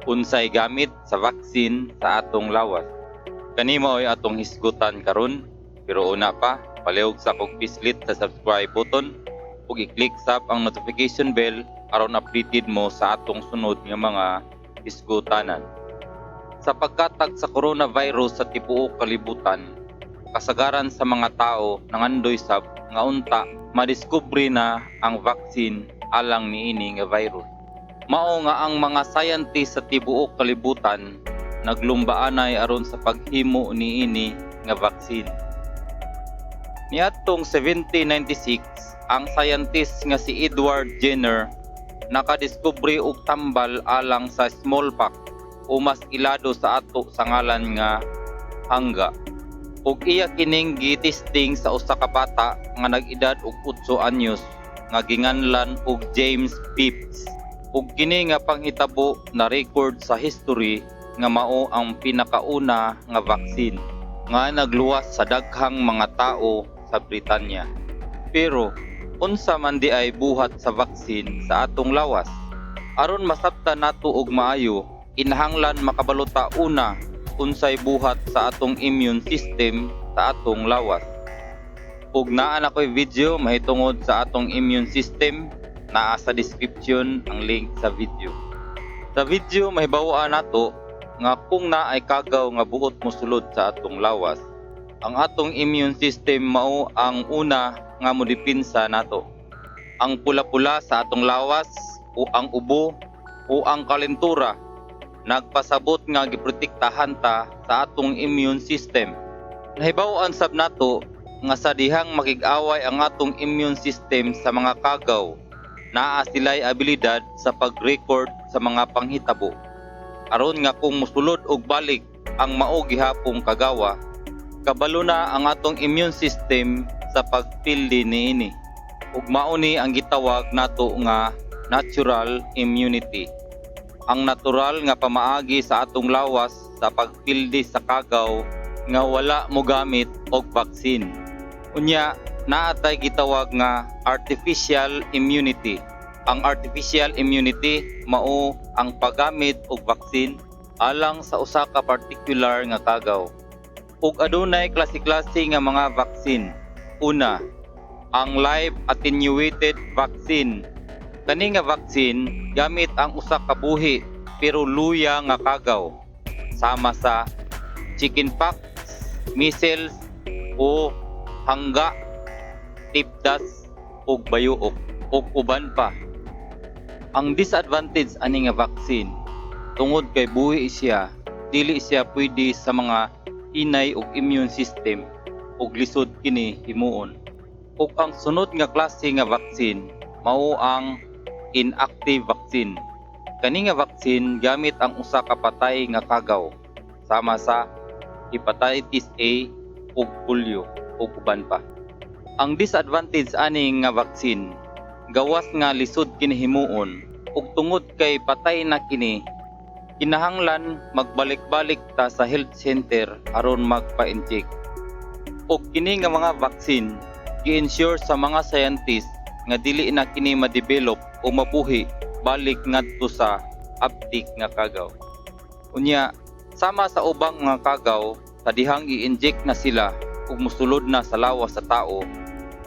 Unsay gamit sa vaccine sa atong lawas? Kani mao'y atong hisgutan karon, pero una pa, palihog sa kog pislit sa subscribe button ug i-click sab ang notification bell aron updated mo sa atong sunod nga mga hisgutanan. Sa pagkatag sa coronavirus sa tibuok kalibutan, kasagaran sa mga tao nangandoy sab nga unta madiskubre na ang vaccine alang niini nga virus. Mao nga ang mga scientist sa tibuok kalibutan naglumbaanay aron sa paghimo niini nga vaccine. Niadtong 1796, ang scientist nga si Edward Jenner nakadiskubre og tambal alang sa smallpox o mas ilado sa ato sa ngalan nga hangga. Ug iya kining gitesting sa usa ka bata nga nag-edad og 8 anyos nga ginganlan og James Phipps. Ug kini nga panghitabo na record sa history nga mao ang pinakauna nga vaccine nga nagluwas sa daghang mga tao sa Britanya. Pero unsa man diay buhat sa vaccine sa atong lawas? Aron masabtan nato og maayo, kinahanglan makabalo ta una unsay buhat sa atong immune system sa atong lawas. Ug naa na ko'y video mahitungod sa atong immune system, naa sa description ang link sa video. Sa video mahibaw-an nato nga kung naay kagaw nga buot mosulod sa atong lawas, ang atong immune system mao ang una nga modepensa nato. Ang pula-pula sa atong lawas o ang ubo o ang kalentura nagpasabot nga giprotektahan ta sa atong immune system. Nahibaw-an sab nato nga sa dihang makig-away ang atong immune system sa mga kagaw, naa sila'y abilidad sa pag-record sa mga panghitabo. Aron nga kung mosulod og balik ang mao gihapong kagawa, kabalo na ang atong immune system sa pagpildi niini. Ug mao ni ang gitawag nato nga natural immunity. Ang natural nga pamaagi sa atong lawas sa pagpildi sa kagaw nga wala mogamit og vaccine. Unya, naa tay gitawag nga artificial immunity. Ang artificial immunity mao ang paggamit og vaccine alang sa usa ka particular nga kagaw. Ug adunay klase-klase nga mga vaccine. Una, ang live attenuated vaccine. Kani nga vaccine gamit ang usa ka buhi pero luya nga kagaw sama sa chickenpox, measles o hangga, tigdas ug bayuok ug uban pa. Ang disadvantage ani nga vaccine, tungod kay buhi siya, dili siya pwede sa mga hinay og immune system ug lisod kini himuon. Ug ang sunod nga klase nga vaccine mao ang inactive vaccine. Kani nga vaccine gamit ang usa ka patay nga kagaw sama sa hepatitis A ug polio ug uban pa. Ang disadvantage ani nga vaccine, gawas nga lisod kini himuon ug tungod kay patay na kini, kinahanglan magbalik-balik ta sa health center aron magpa-inject. Ug kini nga mga vaccine gi-ensure sa mga scientist nga dili na kini ma-develop o mabuhi balik ngadto sa abtik nga kagaw. Unya, sama sa ubang mga kagaw, sa dihang i-inject na sila ug mosulod na sa lawas sa tao,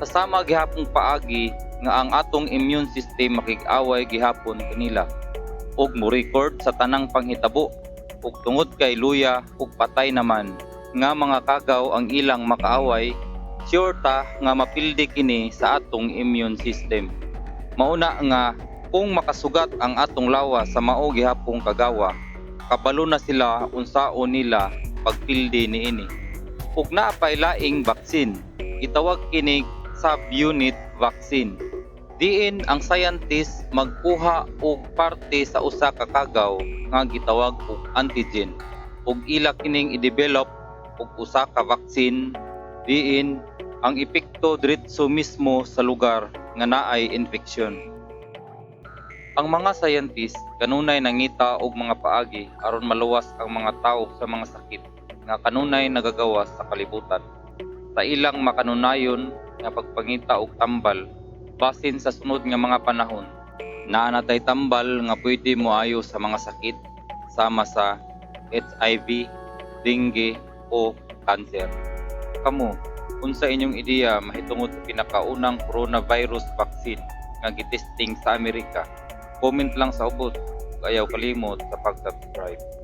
sa sama gihapong paagi nga ang atong immune system makig-away gihapon kanila ug mo-record sa tanang panghitabo. Ug tungod kay luya ug patay naman nga mga kagaw ang ilang makaaway, sure ta nga mapildi kini sa atong immune system. Mauna nga kung makasugat ang atong lawas sa mao gihapong kagawa, kabalo na sila unsaon nila pagpildi niini. Ug naa pay laing vaccine, gitawag kini subunit vaccine, diin ang scientist magkuha og parte sa usa ka kagaw nga gitawag og antigen ug ila kining i-develop og usa ka vaccine diin ang epekto diretso mismo sa lugar nga naay infeksyon. Ang mga scientist kanunay nangita og mga paagi aron maluwas ang mga tawo sa mga sakit nga kanunay nagagawas sa kalibutan. Sa ilang makanunayon nga pagpangita og tambal, basin sa sunod nga mga panahon, naa na tay tambal nga pwede moayo sa mga sakit. sama sa HIV, dengue o cancer. Kamo, unsa inyong ideya mahitungod sa pinakaunang coronavirus vaccine nga gitesting sa Amerika? Comment lang sa ubos. Ayaw kalimot sa pag-subscribe.